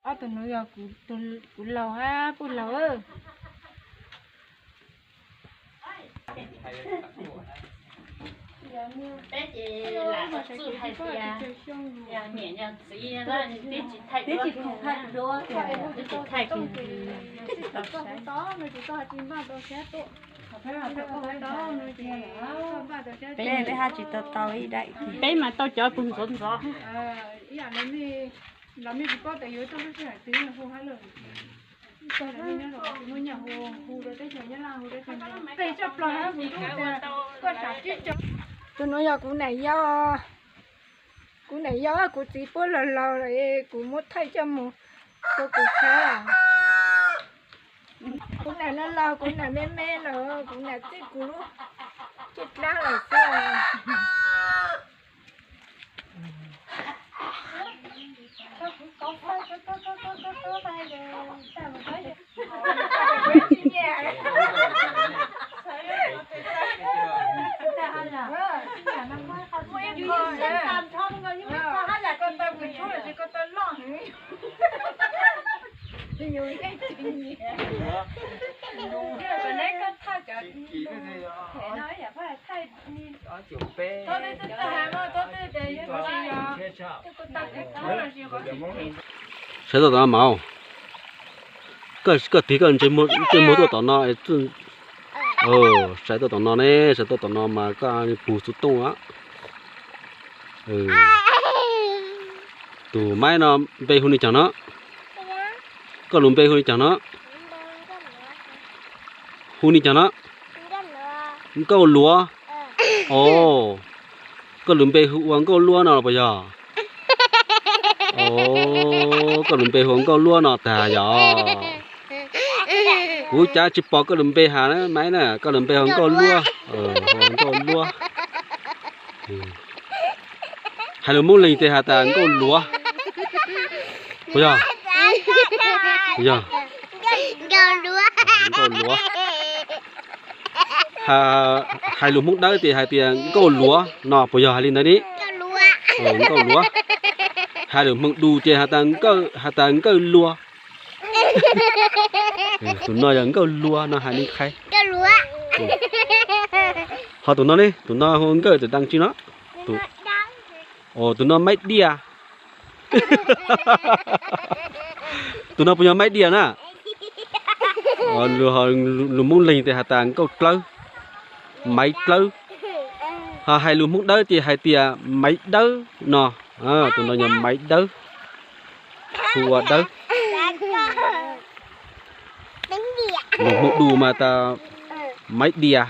Ob tug nuav yog kuv laug hab puj laug. Peb ces lam txwj hais tias yog niam yog txiv twb tsis thaij duab, twb tsis thaij. Peb, peb haj tsis tau tau ib daim. Peb mas tau cov puag ntxov ntxov. Los mej tsis paub tas yuav tuaj lub sij hawm twg hu hab lawm. Tus nuav yog kuv nam yau, kuv nam yau, kuv txiv puab laug laug lawm, kuv muab thaij coj mus rau kuv tshab. Kuv nam laug laug, kuv nam me me lawm, kuv nam txij kuv lub caj dlaab lawm xwb. Saib tuaj tom no mas, koj tig koj ntsej muag tuaj tom no, saib tuaj tom no ne, saib tuaj tom no mas koj puag xub tooj. Tus maib no npe hu li caag no? Koj lus npe hu li caag no? Hu li caag no? Nkauj Luav. O, koj lus npe hu ua Nkauj Luab no los puas yog? O, koj lus npe hu ua Nkauj Luab no tag yog? Kuv cav tsis pom koj lus npe has na maib na, koj lus npe hu Nkauj Luab. Nkauj Luab. Hais lus Moob Leeg tes has tas Nkauj Luav. Puas yog? Yog. Nkauj Luav. Hais lus Hmoob Dawb ces hais tias Nkauj Luav no, puas yog hais li ntawd ne? Nkauj Luav. Hais lus Hmoob Du ces has tas Nkauj, has tas Nkauj Luav. Tus no yog Nkauj Luav no hais li qhia. Ho tus no ne, tus no hu Nkauj tus dab tsi no? Tus no Maib Diaj. Tus no puas yog Maib Diaj na? Lus Moob Leeg ces has tas Nkauj Dlawb, Maiv Dlawb. Ho hais lus Hmoob Dawb ces hais tias Maiv Dawb no. Tus no yog Maiv Dawb, hu ua Dawb. Lus Hmoob Du mas tas Maiv Diaj.